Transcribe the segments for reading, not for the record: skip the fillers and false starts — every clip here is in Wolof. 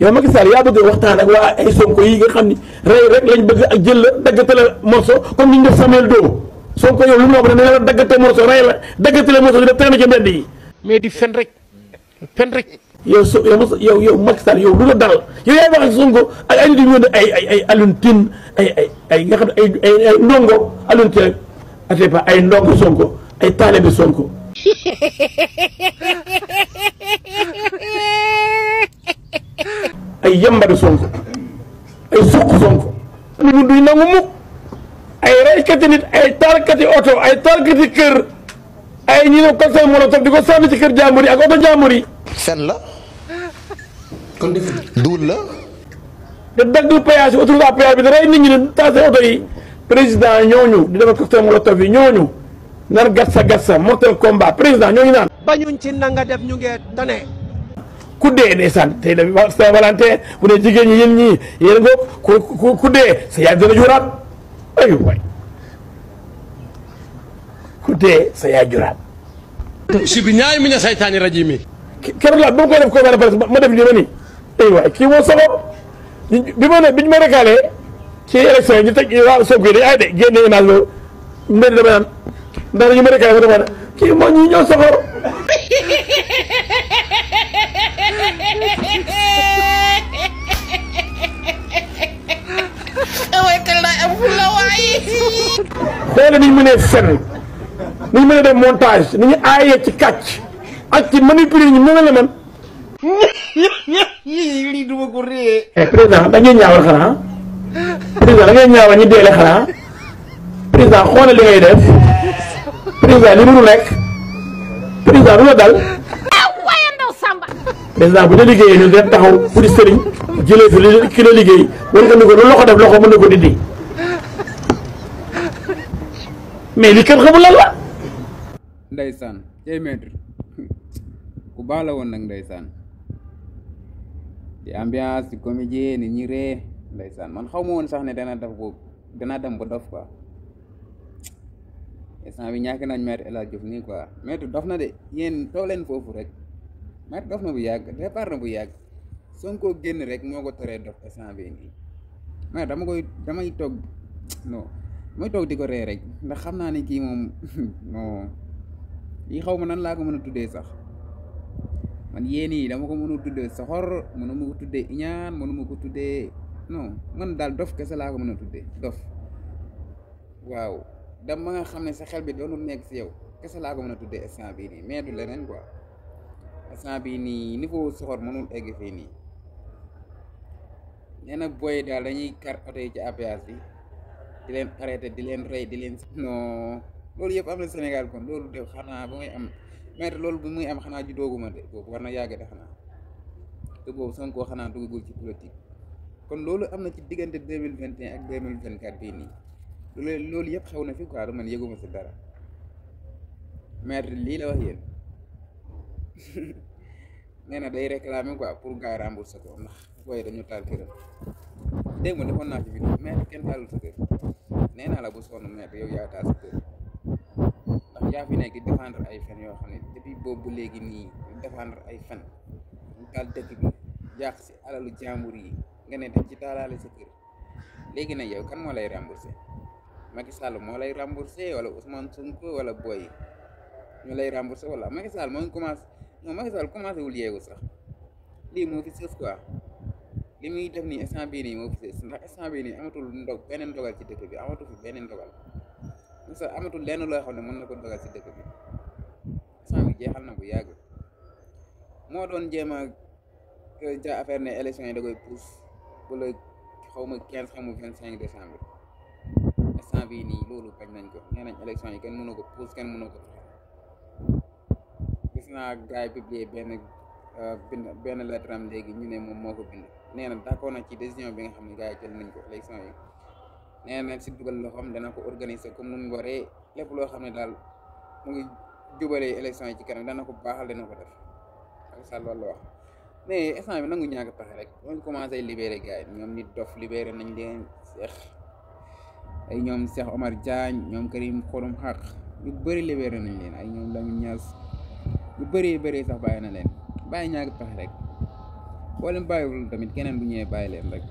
yow Macky Sall yaa bëgg waxtaan ak waa ay Sonko yi nga xam ni rey rek lañ bëgg ak jël la daggatale morceau comme ni ñu def Samuel Doe Sonko yow lu mu la wax ne la daggate morceau rey la daggatale morceau def teg na ci mbedd yi mais di fen rek yow yow Macky Sall yow lu la dal yow yaay wax ak Sonko ak ay nit yu ñëw ay Alioune Tine ay nga xam ne ay ndongo Alioune Tine ate pas ay ndongo Sonko ay taalibe Sonko ay yambari Sonko ay suq Sonko ñu duy nangu mukk ay reykati nit ay taalkati oto ay taalkati kër ay ñi ne cocktail molotov di ko sànni ci kër jàmbur yi ak oto jàmbur yi fen la kon def duul la da dagg péage yi autoroute à péage bi da rey nit ñi ne taase oto yi président ñooñu di defar cocktail molotov yi ñooñu nar gatsa mortel combat président ñooñu naan bañuñ ci nanga def ñu ngee tane ku dee ndeysaan tey da Saint-Valentin bu dee jigéen ñi yéen ñii yéen nga ku dee sa yaay dina juraat ay waay ku dee sa yaay juraat si bi ñaay mi ne saytaani rajimi keroog laa ba ma koy def conférence de presse ma def nii ma nii ay waay kii moo soxor biñu ma recalé ci élection yi ñu teg waa Sonko yi dañu ay de génne image boobu mbir dama naan ndax ñu ma recalé ma dama naan kii moo ñii ñoo soxor xoolal ni ñu mënee fen ni ñu mënee def montage ni ñu aayee ci kàcc ak ci manipuler ñu mën la man lii duma ko ree président da ngeen ñaawal xanaa président da ngeen ñaawal ñi deele xanaa président xoolal li ngay def président li mënu nekk président du la dal président bu dee liggéeyee ñun dañ taxaw pour di sëriñ jëlee fi li ki la liggéey war nga ni ko lu loxo def loxo mën na ko dindi mais li kenn xamul lan la ndeysaan cey maître ku baax la woon nag ndeysaan di ambiance di comédie nit ñi ree ndeysaan man xaw ma woon sax ne dana def boobu dana dem ba dof quoi instant bi ñàkk nañ maître El Hadji Diouf nii quoi maître dof na de yéen toog leen foofu rek maître dof na bu yàgg départ na bu yàgg Sonko génn rek moo ko teree dof instant bi nii maître damay toog non damay toog di ko ree rek ndax xam naa ne kii moom non yi xaw ma nan laa ko mën a tuddee sax man yéen yi dama ko mën a tuddee soxor mënu ma ko tuddee iñaan mënu ma ko tuddee non man daal dof kese laa ko mën a tuddee dof waaw dama nga xam ne sa xel bi doonul nekk si yow kese laa ko mën a tuddee instant bii nii mais du leneen quoi instant bii nii niveau soxor mënul egg fii nii nee na booy daal dañuy kar oto yi ci APS bi di leen arrêté di leen rey di leen non loolu yëpp am na Sénégal kon loolu de xanaa ba muy am maître loolu bu muy am xanaa ju dooguma de boobu war na yàgg de xanaa te boobu Sonko xanaa duggagul ci politique kon loolu am na ci diggante 2021 ak 2024 bii nii loolu yëpp xew na fi quoi man yëguma si dara maître lii la wax yéen nee na day réclamer quoi pour gars yi rembourser ko ndax booy dañu taal këram dégg ma defoon naa ci vidéo maître kenn taalul sa kër nee naa la bu sonn maître yow yaa taal sa kër ndax yaa fi nekk di défendre ay fen yoo xam ne depuis boobu ba léegi nii défendre ay fen ñu taal dëkk bi jaax si alalu jàmbur yi nga ne dañ ci taalaale sa kër léegi nag yow kan moo lay rembourser Macky Sall moo lay rembourser wala Ousmane Sonko wala boy ñu lay rembourser wala Macky Sall moo ngi commencé non Macky Sall commencé wul yeewu sax lii moo fi sës quoi li muy def nii instant bii nii moo fi sës ndax instant bii nii amatul beneen ndogal ci dëkk bi amatul fi beneen ndogal parce que amatul lenn loo xam ne mën na ko dogal ci dëkk bi instant bi jeexal na bu yàgg moo doon jéem a ja affaire ne élection yi da koy pousse wala xaw ma 15 xaw ma 25 décembre instant bii nii loolu bañ nañ ko nee nañ élection yi kenn mënu ko pousse kenn mënu ko taxaw gis naa gars yi publier benn lettre am léegi ñu ne moom moo ko bind nee na d'accord na ci décision bi nga xam ne gars yi jël nañ ko élection yi nee na si dugal loxoom dana ko organiser comme nu mu waree lépp loo xam ne daal mu ngi jubalee élection yi ci kanam dana ko baaxal dana ko def ak sa loolu la wax mais instant bi nangu ñàkk pexe rek ñu commencé libéré gars yi ñoom nit dof libéré nañ leen ay ñoom Cheikh Omar Diagne ñoom Karim Xurum Xaq ñu bëri libéré nañ leen ay ñoom Lamine Niass ñu bëri sax bàyyi na leen bàyyi ñàkk pexe rek boo leen bàyyiwul tamit keneen bu ñëwee bàyyi leen rek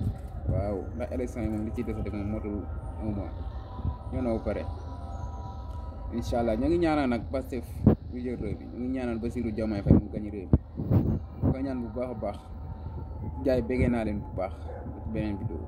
waaw ndax élection yi moom li ciy desate moom motul un mois ñoo na ba pare incha allah ñoo ngi ñaanal nag Pastef ñu jël réew mi ñu ngi ñaanal Bassirou Diomaye Faye mu gañi réew mi ko ñaan bu baax a baax jaay béggee naa leen bu baax beneen vidéo